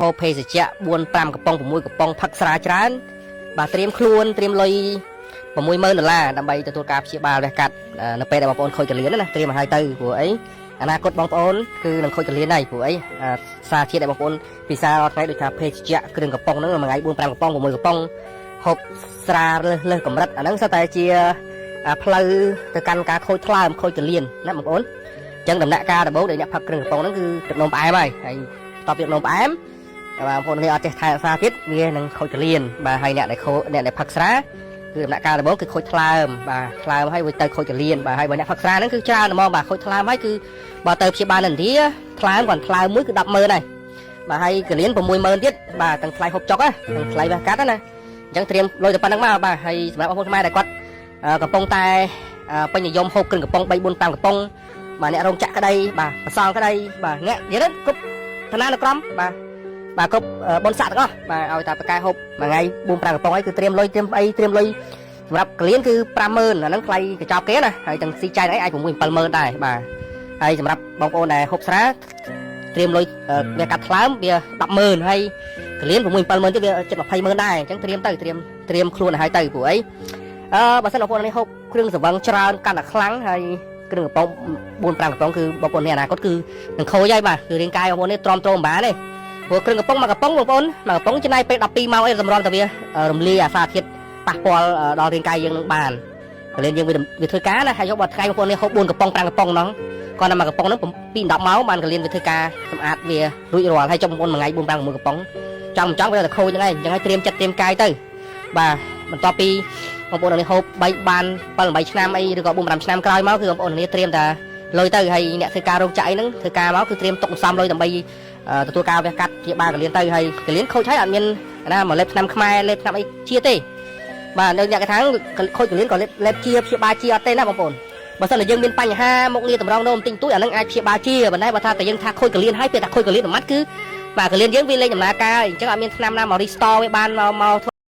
ហូបភេសជ្ជៈ4 5កំប៉ុង6កំប៉ុងផឹកស្រាច្រើនបាទត្រៀមខ្លួនត្រៀមលុយ60000ដុល្លារដើម្បីទទួលការព្យាបាលវះកាត់នៅពេលដែលបងប្អូនខូចកលៀនណាត្រៀមឲ្យហើយទៅព្រោះអីអនាគតបងប្អូនគឺនឹងខូចកលៀនហើយព្រោះអីសារជាតិដែលបងប្អូនពិសារាល់ថ្ងៃដូចថាភេសជ្ជៈគ្រឿងកំប៉ុងហ្នឹងមួយថ្ងៃ4 5កំប៉ុង6កំប៉ុងហូបស្រាលើសលើសកម្រិតអាហ្នឹងសុទ្ធតែជាផ្លូវទៅកាន់ការខូចថ្លើមខូចកលៀនណាបងប្អូនអញ្ចឹងដំណាក់កាលដំបូងដែលអ្នកផឹកគ្រឿងកំប៉ុងហ្នឹងគឺទឹកនោមផ្អែមហើយហើយតបទឹកនោមផ្អែម បាទបងប្អូននេះអត់ចេះថែរក្សាទៀតវានឹងខូចកលៀនបាទហើយអ្នកដែលខូចអ្នកដែលផឹកស្រាគឺដំណាក់កាលដំបូងគឺខូចថ្លើមបាទថ្លើមហើយវាទៅខូចកលៀនបាទហើយបើអ្នកផឹកស្រាហ្នឹងគឺច្រើនហ្មងបាទខូចថ្លើមហើយគឺបើទៅព្យាបាលនៅឥណ្ឌាថ្លើមគាត់ថ្លើមមួយគឺ100000ហើយបាទហើយកលៀន60000ទៀតបាទទាំងថ្លៃហូបចុកទាំងថ្លៃវះកាត់ណាអញ្ចឹងត្រៀមលុយទៅប៉ុណ្្នឹងមកបាទហើយសម្រាប់បងប្អូនខ្មែរដែលគាត់កំពុងតែពេញនិយមហូបគ្រឿងកំប៉ុង3 4 5កំប៉ុងបាទអ្នករោងចក្រក្តីបាទប្រសងក្តីបាទអ្នកនិយាយទៅគ្រប់ឋានានុក្រមបាទ បាទគ្រប់បុណ្យស័ក្តិទាំងអស់បាទឲ្យតែប្រកែហូបមួយថ្ងៃ4 5កំប៉ុងអីគឺត្រៀមលុយត្រៀមអីត្រៀមលុយសម្រាប់កលៀនគឺ50000អាហ្នឹងថ្លៃកញ្ចប់គេណាហើយទាំងស៊ីចាយអីអាច6 70000ដែរបាទហើយសម្រាប់បងប្អូនដែលហូបស្រាត្រៀមលុយវាកាត់ថ្លើមវា100000ហើយកលៀន6 70000ទៀតវាជិត200,000ដែរអញ្ចឹងត្រៀមទៅត្រៀមត្រៀមខ្លួនឲ្យហើយទៅព្រោះអីអឺបើសិនបងប្អូននេះហូបគ្រឿងសង្វឹងច្រើនកាន់តែខ្លាំងហើយគ្រឿងកំប៉ុង4 5កំប៉ុងគឺបងប្អូននេះអនាគតគឺនឹងខូចហើយបាទគឺរាងកាយបងប្អូននេះទ្រាំទ្រមិនបានទេ ព្រោះគ្រឿងកំប៉ុងមួយកំប៉ុងបងប្អូនមួយកំប៉ុងចំណាយពេល12ម៉ោងអីសម្រាប់តែវារំលាយអាសារធាតុប៉ះពាល់ដល់រាងកាយយើងនឹងបានកលៀនយើងវាវាធ្វើការណាហើយយកបើថ្ងៃបងប្អូននេះហូប4កំប៉ុង5កំប៉ុងហ្នឹងគាត់តែមួយកំប៉ុងហ្នឹងពី10ម៉ោងបានកលៀនវាធ្វើការសម្អាតវារួចរាល់ហើយចុះបងប្អូនមួយថ្ងៃ4 5 6កំប៉ុងចង់មិនចង់វាតែខូចហ្នឹងឯងអញ្ចឹងឲ្យត្រៀមចិត្តត្រៀមកាយទៅបាទបន្ទាប់ពីបងប្អូននេះហូប3បាន7 8ឆ្នាំអីឬក៏4 5ឆ្នាំក្រោយមកគឺបងប្អូននេះត្រៀមតែលុយទៅហើយអ្នកធ្វើការរោងចក្រអីហ្នឹងធ្វើការមកគឺត្រៀមទុកសំលុយដើម្បី ទទួលការវះកាត់ជាបាលកលៀនទៅហើយកលៀនខូចហើយអត់មានណាមកលេបថ្នាំខ្មែរលេបថ្នាំអីជាទេបាទនៅអ្នកកថាខូចកលៀនក៏លេបលេបជាព្យាបាលជាអត់ទេណាបងប្អូនបើសិនជាយើងមានបញ្ហាមុខងារតម្រងនោមទិញទួយអានឹងអាចព្យាបាលជាប៉ុន្តែបើថាតែយើងថាខូចកលៀនហើយពេលថាខូចកលៀនមួយម៉ាត់គឺបាទកលៀនយើងវាលេងដំណើរការអញ្ចឹងអត់មានថ្នាំណាមក restore វាបានមកមក